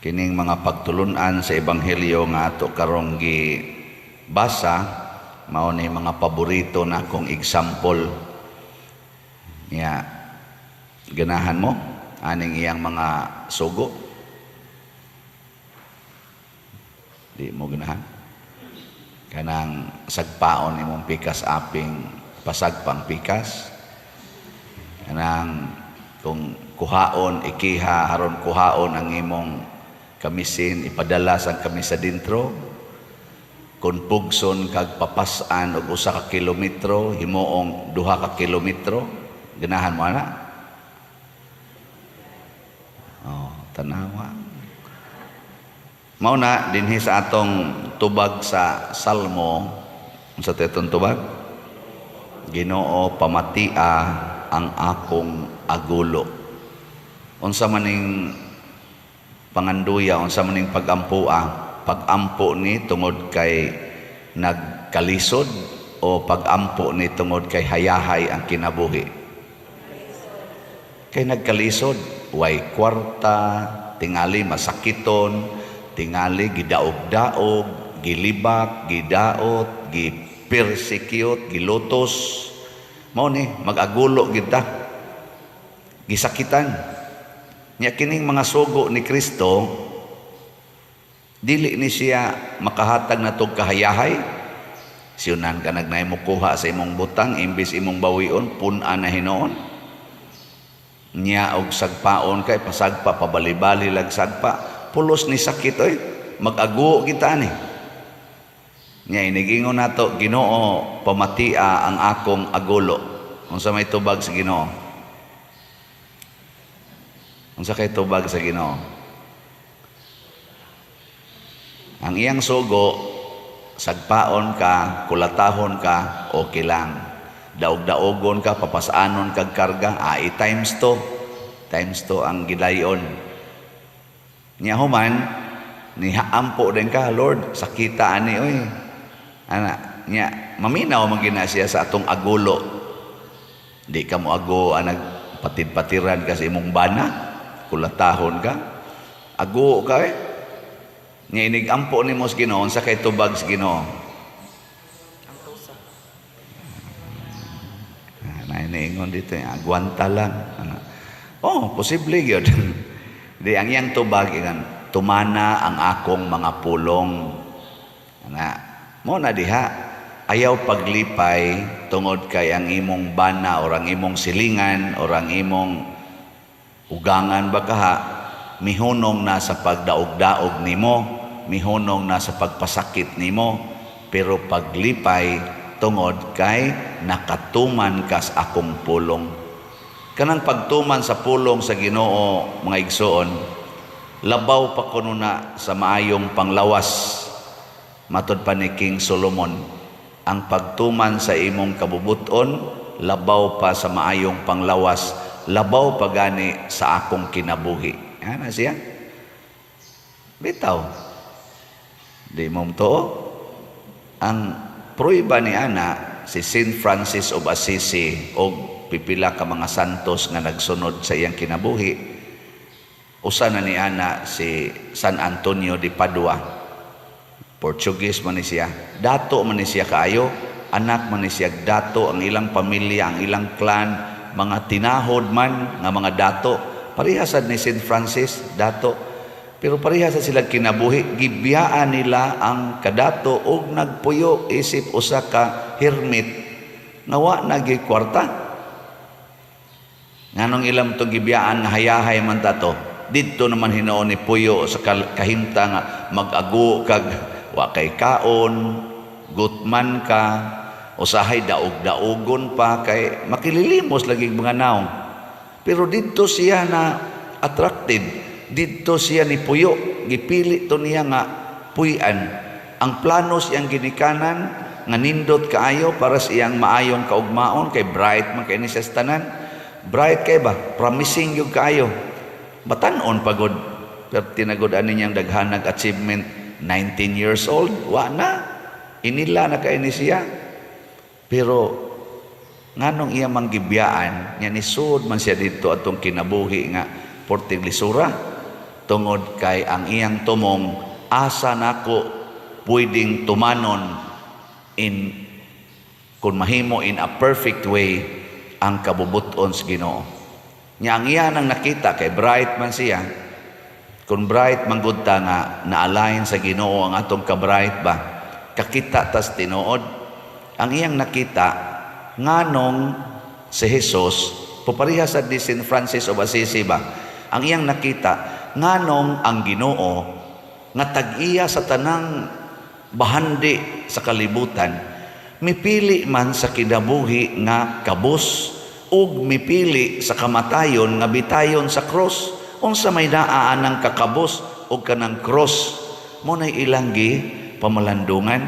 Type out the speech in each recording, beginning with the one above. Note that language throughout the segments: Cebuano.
Kining mga pagtulunan sa ebanghelyo nga ato karong gi basa mao ni mga paborito na akong example. Nya ganahan mo aning iyang mga sugo? Di mo ganahan? Kanang sagpaon imong pikas aping pasagpang pikas. Kanang kung kuhaon ikiha aron kuhaon ang imong kamisin, ipadala sa kamisa dintro. Kung pugson kag papas-an og 1 ka kilometro, himuong 2 ka kilometro, ganahan mo ana? Oh, tanawa. Mao na dinhi sa atong tubag sa Salmo, unsa atong tubag? Ginoo, pamatia ang akong agulo. Unsa maning panganduya, unsa maning pag-ampua? Pag-ampo ni tungod kay nagkalisod o pag-ampo ni tungod kay hayahay ang kinabuhi? Kay nagkalisod, way kwarta, tingali masakiton, tingali gidaog-daog, gilibak, gidaot, gipersecute, gilutos. Mao ni mag-agulo gid ta. Gisakitan. Nya kining mga sugo ni Kristo, dili ni siya makahatag natog kahayahay. Siyunan ka nagnay mo kuha sa imong butang, imbis imong bawion, pun-an na hinuon. Nya og sagpaon kay pasagpa, pabali-bali lag sagpa, pulos ni sakit oy, mag-aguo kita ni. Nya inigingon nato, "Ginoo, pamatia ang akong agulo." Unsa may tubag sa Ginoo? Unsa kay tubag sa Ginoo? Ang iyang sugo, sagpaon ka, kulatahon ka, okay lang. Daog-daogon ka, papasanon kag karga, ai times 2. Times 2 ang gidayon. Nya human, nihaampo din ka, "Lord, sakita ani oy." Ana, nya maminaw man gina siya sa atong agulo. Di ka mo ago anag patid-patiran ka sa imong bana, kulatahon ka. Ago ka eh. Nya inig-ampo nimo sa Ginoo, sa kay tubag sa Ginoo? Ah, naingon dito, agwanta lang. Ana. Oh, posible gyud. Di ang iyang tubag ingan, "Tumana ang akong mga pulong." Ana, mo na diha ayaw paglipay tungod kay ang imong bana or ang imong silingan or ang imong ugangan ba kaha mihunong na sa pagdaog-daog nimo, mihunong na sa pagpasakit nimo, pero paglipay tungod kay nakatuman kas akong pulong. Kanang pagtuman sa pulong sa Ginoo, mga igsoon, labaw pa kuno na sa maayong panglawas. Matod pa ni King Solomon, ang pagtuman sa imong kabubuton labaw pa sa maayong panglawas, labaw pa gani sa akong kinabuhi. Ana siya. Bitaw. Di mo tuo. Ang pruiba ni ana si Saint Francis of Assisi og pipila ka mga santos nga nagsunod sa iyang kinabuhi. Usa na ni ana si San Antonio de Padua. Portuguese man ni siya. Dato man ni siya kaayo. Anak man ni siya dato, ang ilang pamilya, ang ilang clan, mga tinahod man nga mga dato. Parehasad ni Saint Francis, dato. Pero parehasad sila kinabuhi, gibiyaan nila ang kadato og nagpuyo isip usa ka hermit nga wa na kwarta. Nganong ilam tong gibiyaan nga hayahay man ta to? Didto naman hinuon ni puyo sa kahimta nga mag-ago kag wa kay kaon, gutman ka, usahay daog-daogon pa kay makililimos lagi mga naong. Pero didto siya na attracted, didto siya ni puyo, gipili to niya nga puy-an. Ang plano siyang ginikanan nga nindot kaayo para sa iyang maayong kaugmaon kay bright man kay ni siya sa tanan. Bright kay ba? Promising gyud kaayo. Batan-on pagod. Pero tinagod ani niyang daghanag achievement, 19 years old, wa na. Inila na kay ni siya. Pero nganong iya manggibiyaan, nya nisud man siya dito atong kinabuhi nga porting lisura. Tungod kay ang iyang tumong, asa nako pwedeng tumanon in kung mahimo in a perfect way ang kabubuton sa Ginoo. Nya ang iya nang nakita kay bright man siya. Kung bright man gud ta nga na-align sa Ginoo ang atong ka-bright ba, kakita tas tinuod. Ang iyang nakita, nganong si Jesus pupareha sa ni Saint Francis of Assisi ba? Ang iyang nakita, nganong ang Ginoo nga tag-iya sa tanang bahandi sa kalibutan, mipili man sa kinabuhi nga kabus ug mipili sa kamatayon nga bitayon sa cross? Unsa may naa anang kakabos ug kanang cross? Mo nay ilang gi pamalandungan.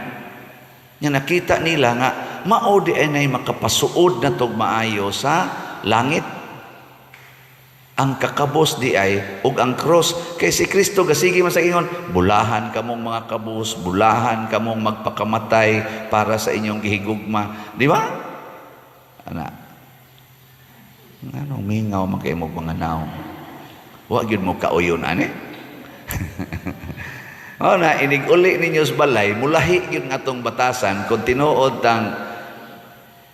Nya nakita nila nga mao di ay nay makapasuod na tog maayo sa langit, ang kakabos di ay ug ang cross, kay si Kristo gasige man sa ingon, "Bulahan kamong mga kabos, bulahan kamong magpakamatay para sa inyong gihigugma." Di ba ana? Nganong mingaw man kay mo mga naong? Wa gyud mo kauyon ani. O na, inig uli ninyo sa balay, mulahi gyud nga atong batasan kung tinuod tang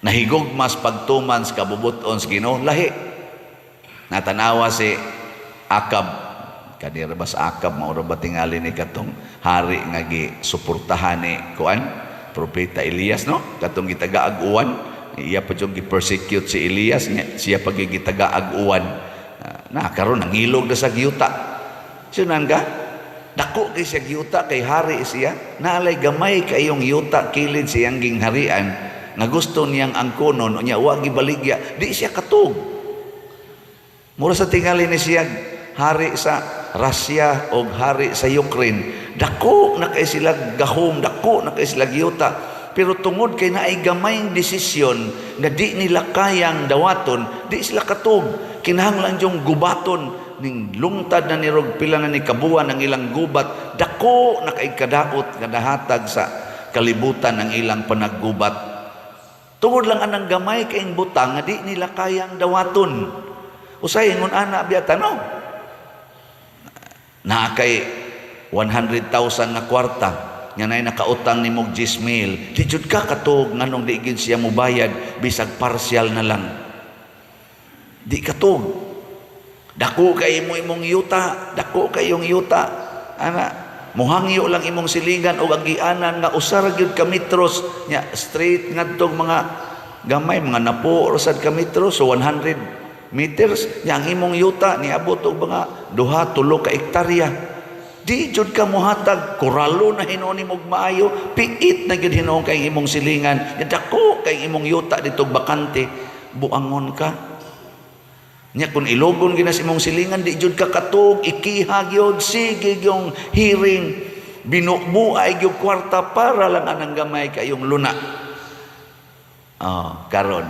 nahigugmas pagtuman sa kabubuton sa Ginoo, lahi. Natanawa si Akab, kanira ba sa Akab, maura ba tingali ni katong hari nga gi suportahan ni kuan, propeta Elias, no? Katong gitagaag uwan, iya pa yung gi-persecute si Elias, siya pa gitagaag uwan. Na karon nangilog na sa giyuta. Sunan ka? Dako kay siya giyuta kay hari siya. Naalay gamay kayong yuta kilid siyang gingharian nga gusto niyang angkonon, unya wa gibaligya, di siya katug. Mura sa tingali ni siya hari sa Russia o hari sa Ukraine. Dako na kay sila gahom, dako na kay sila giyuta. Pero tungod kay naay gamayng desisyon nga di nila kayang dawaton, di sila katug. Kinahanglan yung gubaton ning lungtad na nirog pila na ni kabuan ang ilang gubat. Dako na kay kadaot nga nahatag sa kalibutan ang ilang panaggubat. Tungod lang anang gamay kayong butang nga di nila kayang dawaton. Usay ingon ana biya no? Naa kay 100,000 nga kwarta nga nay nakautang nimo 10 mil. Di jud ka katug nganong di gid siya mobayad bisag partial na lang. Di katug. Dako kay mo imong yuta, dako kay yung yuta. Ana, muhangyo lang imong silingan og agianan nga usa ra gyud ka metros nya straight ngadtong mga gamay, mga napo ra sad ka metros, so 100 meters nya ang imong yuta niabot og mga 2-3 ka hektarya. Di jud ka mohatag, kuralo na hinuon nimo og maayo, piit na gyud hinuon kay imong silingan nya dako kay imong yuta dito bakante, buangon ka. Nya kung ilogon gina sa imong silingan, di jud ka katug, ikiha gyud, sige yung hearing, binubuay gyud kwarta para lang anang gamay kayong luna. Oh, karon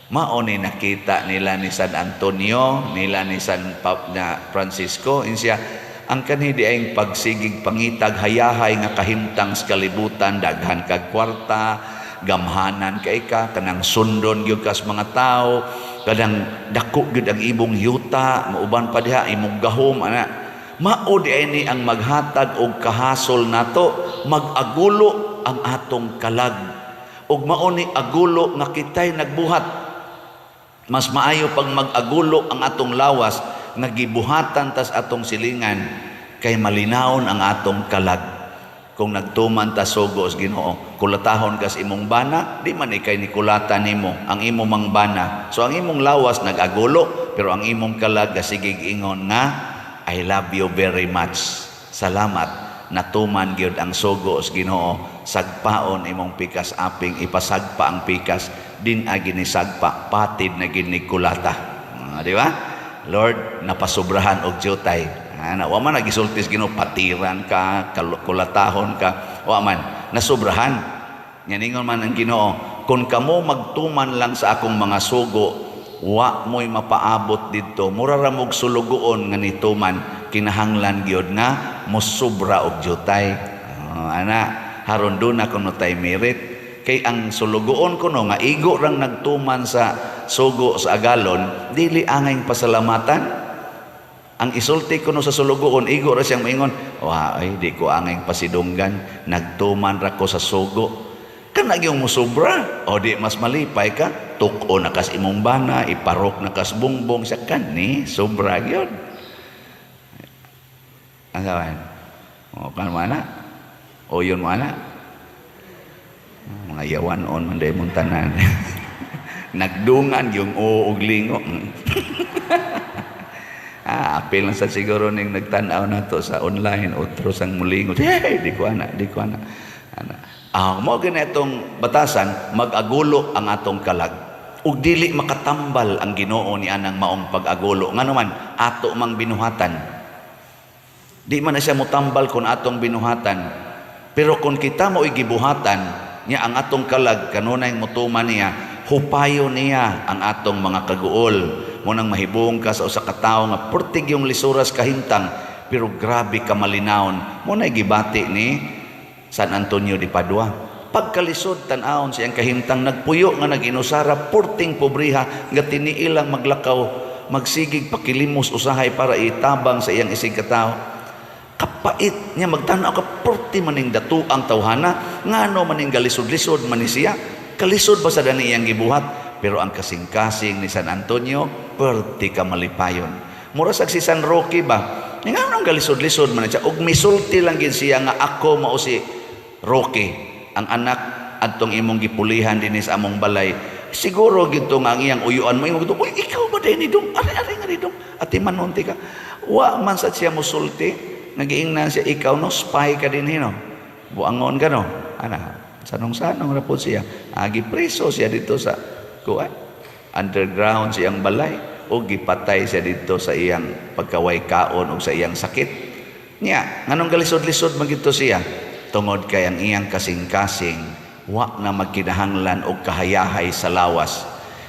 mao ni nakita nila ni San Antonio, nila ni San na Francisco, insiya ang kanhi di ay pagsigig pangitag hayahay nga kahimtang sa kalibutan, daghan kag kwarta, gamhanan kay ka, kanang sundon gyud kas mga tao, kanang dako gyud ang imong yuta, mauban pa diha imong gahom ana. Mao di ay ni ang maghatag og kahasol nato, mag-agulo ang atong kalag. Ug mao ni agulo nga kitay nagbuhat. Mas maayo pag mag-agulo ang atong lawas nga gibuhatan tas atong silingan kay malinawon ang atong kalag. Kung nagtuman ta sugo sa Ginoo, kulatahon kas imong bana, di man ikay ni kulata nimo ang imo mang bana. So ang imong lawas nag-agulo, pero ang imong kalag gasigig ingon nga, "I love you very much. Salamat, natuman gyud ang sugo sa Ginoo. Sagpaon imong pikas aping, ipasagpa ang pikas din agi ni sagpa, patid na gid ni kulata." Ah, di ba? "Lord, napasubrahan og jutay." Ana, wa man nagisulti sa Ginoo, patiran ka, kulatahon ka, wa man nasubrahan. Nya ningon man ang Ginoo, "Kung kamo magtuman lang sa akong mga sugo, wa mo'y mapaabot didto. Mura ra mog sulugoon nga nituman, kinahanglan gyud nga mosobra og jutay." Oh, ana, haron duna kuno tay merit kay ang sulugoon kuno nga igo rang nagtuman sa sugo sa agalon, dili angay pasalamatan. Ang isulti kuno sa sulugoon, igo ra siyang moingon, "Wa ay, di ko angay pasidunggan, nagtuman ra ko sa sugo." Kana gyung musobra, o di mas malipay ka, tuk-o na kas imong bana, iparok na kas bongbong siya kani, sobra gyud. Ang gawan. O kan mo ana? O yun mo ana? Mga yawan on man day mong tanan. Nagdungan yung o og lingo. Ah, apil lang sa siguro ning nagtan-aw na to sa online, otro sang mulingo. Hey, di ko ana, di ko ana. Ana. Ah, mo itong batasan, mag-agulo ang atong kalag. Ug dili makatambal ang Ginoo ni anang maong pag-agulo. Ngano man ato mang binuhatan. Di man na siya mutambal kung atong binuhatan. Pero kung kita mo'y gibuhatan, niya ang atong kalag kanunay mutuman niya, hupayo niya ang atong mga kaguol. Mo nang mahibong ka sa usa ka tawo nga pertig yung lisuras kahimtang, pero grabe ka malinawon. Mo na gibati ni San Antonio de Padua. Pagkalisod tan-awon siyang kahimtang, nagpuyo nga nag-inusara, purting pobriha nga tiniilang maglakaw, magsigig pakilimos usahay para itabang sa iyang isig katawo. Kapait niya magtan-aw ka, purti maning datuang tawhana, ngano maning galisod-lisod man ni siya, kalisod ba sa dani iyang gibuhat? Pero ang kasing-kasing ni San Antonio, perti ka malipayon. Mura sag si San Roque ba, ngano galisod-lisod man siya, ug misulti lang gid siya nga, "Ako mao si Roque, ang anak adtong imong gipulihan dinhi sa among balay." Siguro gito nga ang iyang uyuan mo gito, "Uy, ikaw ba din ni dong? Ari ari nga dong." Ati manunti ka. Wa man sa siya musulti. Nagiingnan siya, "Ikaw no, spy ka din no. Buangon ka no." Ana, sanong-sanong ra po siya. Agi preso siya dito sa kuan. Underground siyang balay o gipatay siya dito sa iyang pagkaway kaon o sa iyang sakit. Nya, nganong galisod-lisod man gito siya? Tungod kay ang iyang kasing-kasing wa na magkinahanglan og kahayahay sa lawas.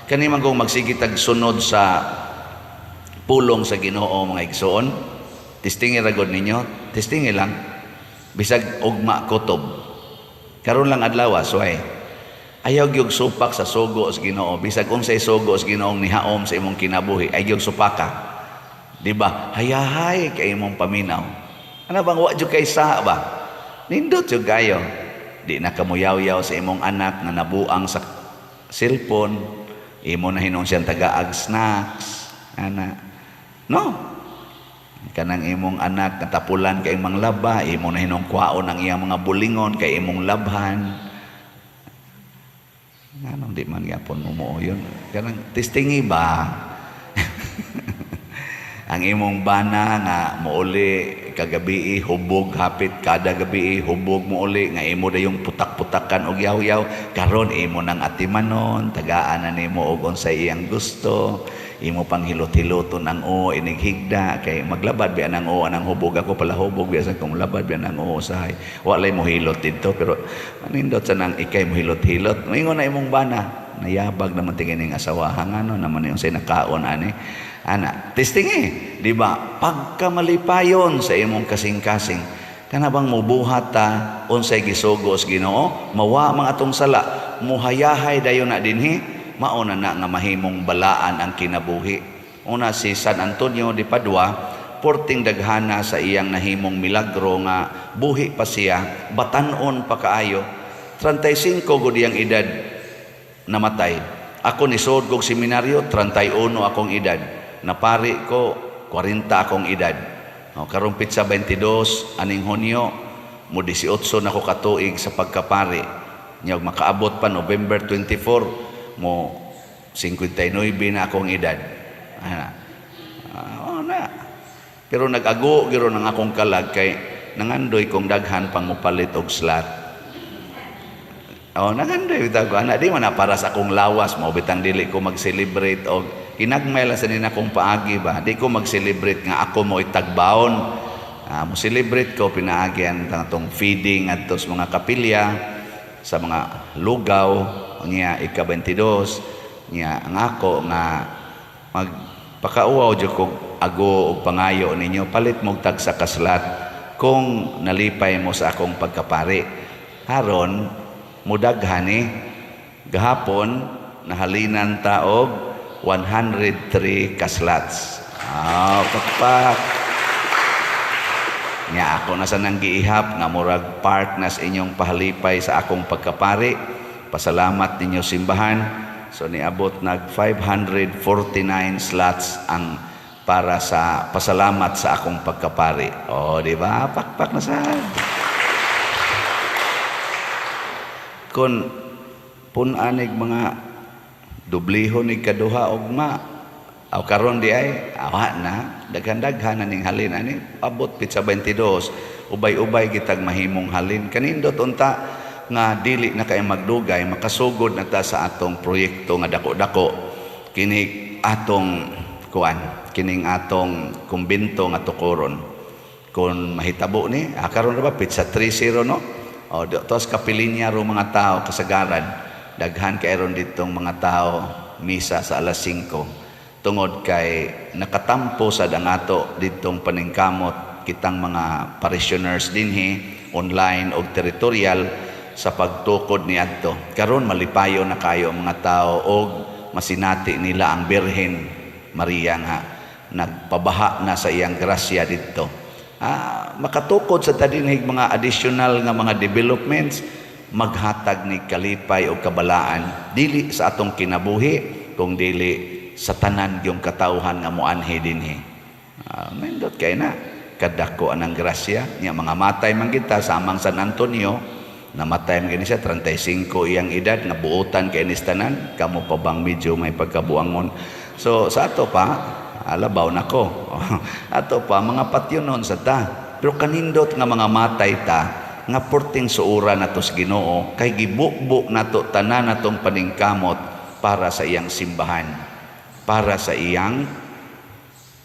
Kani man kung magsige tag sunod sa pulong sa Ginoo, mga igsoon, testingi ra gud ninyo, testingi lang bisag ugma kutob. Karon lang adlaw, suway. Ayaw gyud supak sa sugo sa Ginoo, bisag unsay sugo sa Ginoong nihaom sa imong kinabuhi, ay gyud supaka. Di ba? Hayahay kay imong paminaw. Ano bang wa jud kay sa ba? Nindot jud kayo. Di na kamuyaw-yaw sa imong anak nga nabuang sa cellphone, imo na hinuon siyang tagaag snacks. Ana. No? Kanang imong anak natapulan kay manglaba, imo na hinuon kwaon ang iyang mga bulingon kay imong labhan. Nganong di man gyapon mo yun? Kanang testingi ba? Ang imong bana nga mouli kagabi, hubog hapit kada gabi, hubog mouli nga imo dayong putak-putakan og yaw-yaw, karon imo nang atimanon, tagaan na nimo og unsay iyang gusto, imo pang hilot-hiloton ang o inig higda kay maglabad biya nang o anang hubog ako pala, hubog biya sa kung labad biya nang o usahay walay mo hilot didto, pero manindot sa nang ikay mo hilot-hilot. Moingon na imong bana, "Nayabag naman tingin ning asawa, ngano naman yung say nakaon ani?" Ana, testing eh, di ba? Pagkamalipayon sa imong kasing-kasing, kana bang mubuhat ta unsay gisugo sa Ginoo, mawa mga atong sala, muhayahay dayon na dinhi, mao na na nga mahimong balaan ang kinabuhi. Una si San Antonio de Padua, porting daghana sa iyang nahimong milagro nga buhi pa siya, batanon pa kaayo. 35 gud iyang edad namatay. Ako nisod kog seminaryo, 31 akong edad. Napari ko, 40 akong edad. O, karong pitsa 22, aning Hunyo, mo 18 na ko katuig sa pagkapari. Nya makaabot pa November 24, mo 59 na akong edad. Ana. Ah, oh, na. Pero nag-ago giro ng akong kalag kay nangandoy kong daghan pang mopalit og slot. Oh, nangandoy bitaw ko ana, di man na para sa akong lawas, mo bitang dili ko mag-celebrate og kinagmay lang sa nina akong paagi ba. Di ko mag-celebrate nga ako mo itagbaon. Ah, mo celebrate ko pinaagi ang atong feeding adto sa mga kapilya sa mga lugaw niya ika-22 niya. Ang ako nga magpakauwaw jud kog ago og pangayo ninyo, palit mo og tagsa ka slot kung nalipay mo sa akong pagkapari aron mudaghan ni. Gahapon nahalinan ta og 103 ka slots. Ah, pakpak. Nya ako na sa nang giihap nga murag part na sa inyong pahalipay sa akong pagkapari. Pasalamat ninyo simbahan. So niabot nag 549 slots ang para sa pasalamat sa akong pagkapari. Oh, di ba? Pakpak na sa. Kun pun-anig mga dublihon ni kaduha ugma aw karon di ay awa na daghan-daghan na ning halin ani abot pitsa 22 ubay-ubay kitag mahimong halin kanindot unta nga dili na kay magdugay makasugod na ta sa atong proyekto nga dako-dako kini atong kuan kining atong kumbento nga tukoron kun mahitabo ni karon ra ba pitsa 30 no o tos kapilinya ro mga tao kasagaran daghan kay ron ditong mga tao misa sa alas 5 tungod kay nakatampo sa dangato ditong paningkamot kitang mga parishioners dinhi online og territorial sa pagtukod ni adto karon malipayo na kayo ang mga tao og masinati nila ang Birhen Maria nga nagpabaha na sa iyang grasya didto. Makatukod sa tadinhig mga additional nga mga developments maghatag ni kalipay o kabalaan dili sa atong kinabuhi kung dili sa tanan yung katawhan nga moanhi dinhi. Nindot kay na kadako anang grasya niya mga matay man kita samang San Antonio namatay man gani siya 35 iyang edad nga buotan kay ni tanan kamo pa bang medyo may pagkabuangon. So sa ato pa alabaw nako ato pa mga patyonon sa ta pero kanindot nga mga matay ta nga porting suura nato sa Ginoo kay gibukbuk nato tanan natong paningkamot para sa iyang simbahan, para sa iyang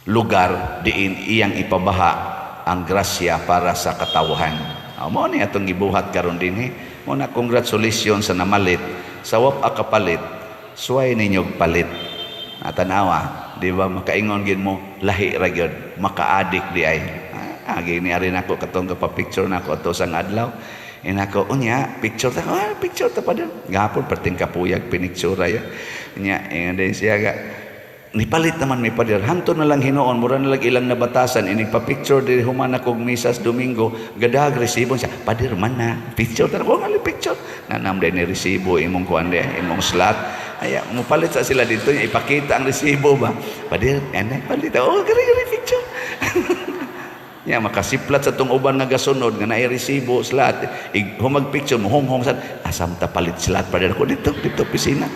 lugar diin iyang ipabaha ang grasya para sa katawhan. Mao ni atong gibuhat karon dinhi. Mo na congratulations sa namalit sa wap kapalit suway ninyo palit. Tanawa, di ba makaingon gid mo lahi ra gyud, makaadik di ay. Agi ni ari nako katong pa-picture nako ato sang adlaw. Inako unya picture ta, picture ta pa din. Gahapon perting kapuyag pinicture ya. Nya ingon din siya ga nipalit naman may pader. Hanto na lang hinuon, mura na lang ilang nabatasan. Inig pa-picture di human akong misas Domingo, gadag resibo siya. Pader man na, picture. Tara ko nga picture. Nanam din ni resibo, imong kuan di, imong slot. Ay, mupalit sa sila dito, ipakita ang resibo ba. Pader, anay, palit. Oh, gari-gari picture. Ya, makasiplat sa tong uban nga gasunod, nga naay resibo, slot. Humag picture mo, honghong sa, asam ta palit slot, pader ko dito, dito, pisina.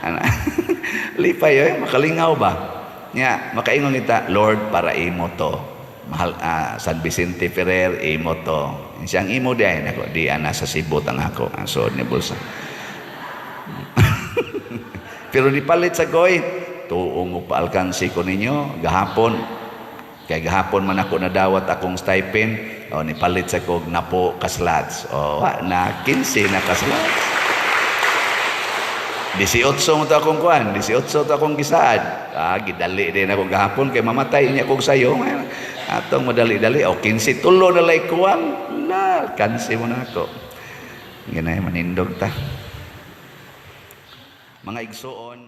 Ana. Lipay eh, makalingaw ba? Nya, makaingon kita, Lord, para imo to. Mahal San Vicente Ferrer, imo to. Siyang imo di ay nako, di ana sa Cebu tang ako, ang suod ni bulsa. Pero di palit sa koy, tuo mo pa alkansi ko ninyo gahapon. Kay gahapon man ako nadawat akong stipend, o nipalit sa kog napo ka slots. O na 15 na ka slots. 18 mo to akong kuan, 18 to akong gisaad. Gidali din ako gahapon kay mamatay niya kog sayo. Atong madali-dali o 15 tulo na lay kuwang. La, kansi mo na ako. Ginay manindog ta. Mga igsuon.